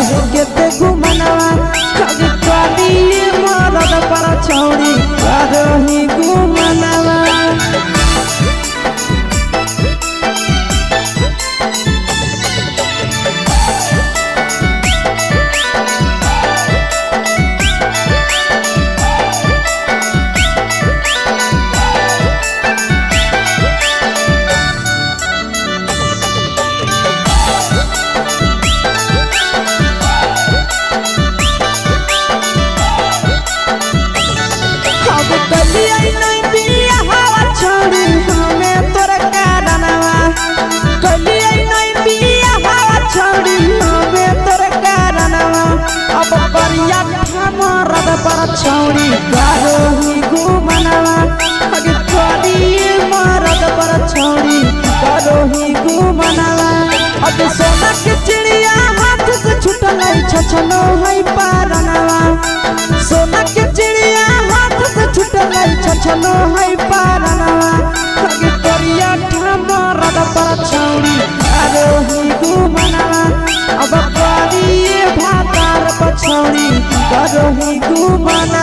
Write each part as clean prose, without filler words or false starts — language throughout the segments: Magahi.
करो केते गुमनवा अगे करी मरद पर छौड़ी करो ही गुमनवा। अब कलिया नहीं बिया हवा छोड़ी हमें तोर कारणवा कलिया नहीं बिया हवा छोड़ी हमें तोर कारणवा अब करिया मरद पर छौड़ी करो ही गुमनवा अगे करी मरद पर छौड़ी करो ही गुमनवा। अब सोना के चिड़िया हाथ से छुटल छछनो है पारनवा सोना के चिड़िया हाथ से छुटल छछनो है पारनवा अगे करिया मरद पर छौड़ी करो ही गुमनवा अब करिए भातार पर छौड़ी करो ही गुमनवा।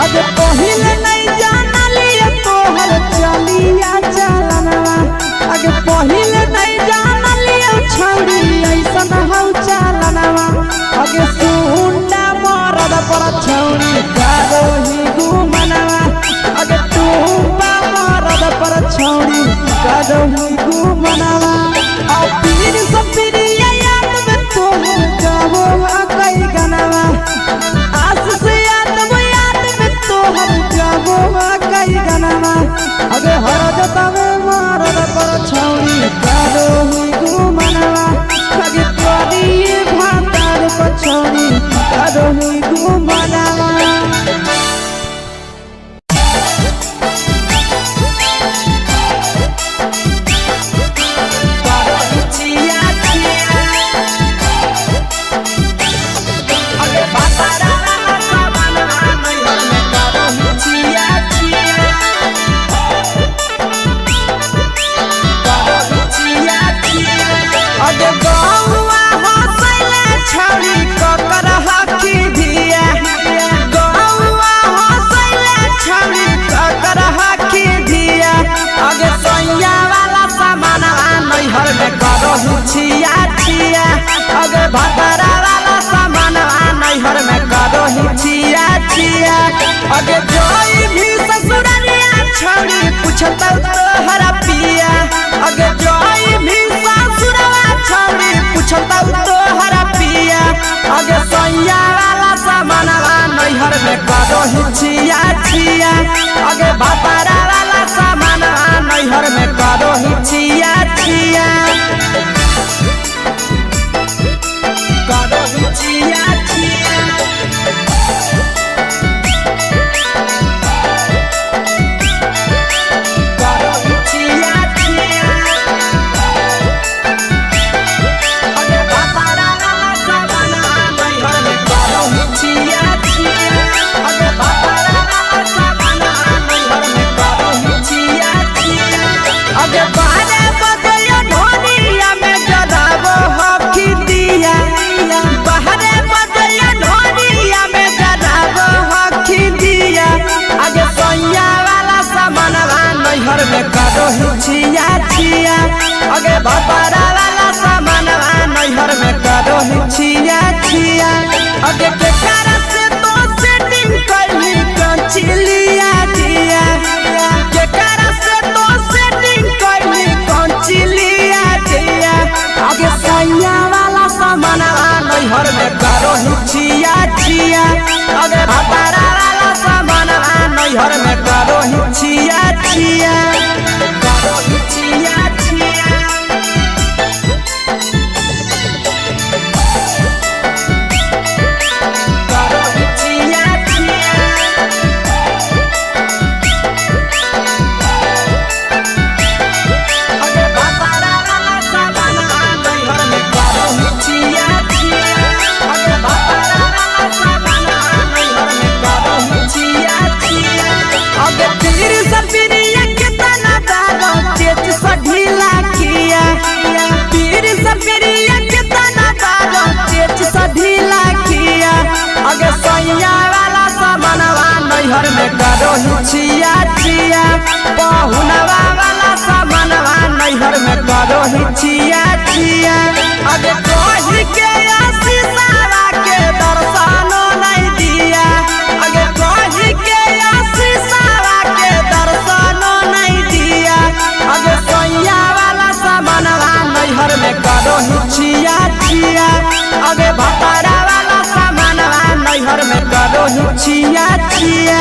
अगे पहिले नहीं जानलिए तोहर चलिया चलनवा अगे पहिले नहीं जानलिए छौड़ी ऐसन हौ चलनवा अगे सुंडा मरद पर छौड़ी करो ही गुमनवा अगे टूपा मरद पर छौड़ी करो ही गुमनवा। आ पीर सपिरिया याद में तोहर गावो आ कई गनवा आस से याद में याद में तोहर गावो आ कई गनवा अगे हर जतावे मरद पर छौड़ी करो ही गुमनवा अगे करी भातार पर छौड़ी करो ही गुमनवा। अगे गौआ हंसैले छौड़ी ककर हकी धिया गौआ हंसैले छौड़ी ककर हकी धिया अगे सैया वाला सामानवा नैहर में करहु छिया छिया अगे भतरा वाला सामानवा नैहर में करहु छिया छिया अगे जोई भी ससुरलिया छौड़ी पूछतौ तोहरा पिया अगे जोई भी ससुरवा छौड़ी पूछतौ तोहरा पिया अगे सैया वाला सामानवा नैहर में करहु छिया छिया अगे भतरा वाला सामानवा नैहर में करहु छिया छिया करहु छिया छिया करहु छिया छिया अगे भतरा वाला सामानवा नैहर में करहु छिया छिया अगे भतरा वाला सामानवा नैहर में करहु छिया छिया अगे बारे बदयो ढोनिया में जराबो हकी दिया बाहरे बदयो ढोनिया में जराबो हकी दिया अगे सैया वाला सामानवा नैहर में करहु छिया छिया अगे भतरा वाला सामानवा नैहर में करहु छिया छिया अगे केकरा से तो सेटिंग कैली कंचिलिया दिया केकरा से तो सेटिंग कैली कंचिलिया दिया अगे सैया वाला सामानवा नैहर में करहु छिया छिया अगे भतरा वाला सामानवा नैहर में करहु छिया छिया करहु छिया छिया करहु नैहर में करो ही छिया छिया। पहुनवा वाला सामानवा नैहर में करो ही छिया छिया। अगे कही के आशीषावा के दर्शनो नहीं दिया। अगे कही के आशीषावा के दर्शनो नहीं दिया। अगे सैया वाला सामानवा नैहर में करो ही छिया छिया। अगे भतारा वाला सामानवा नैहर में करो ही छिया छिया।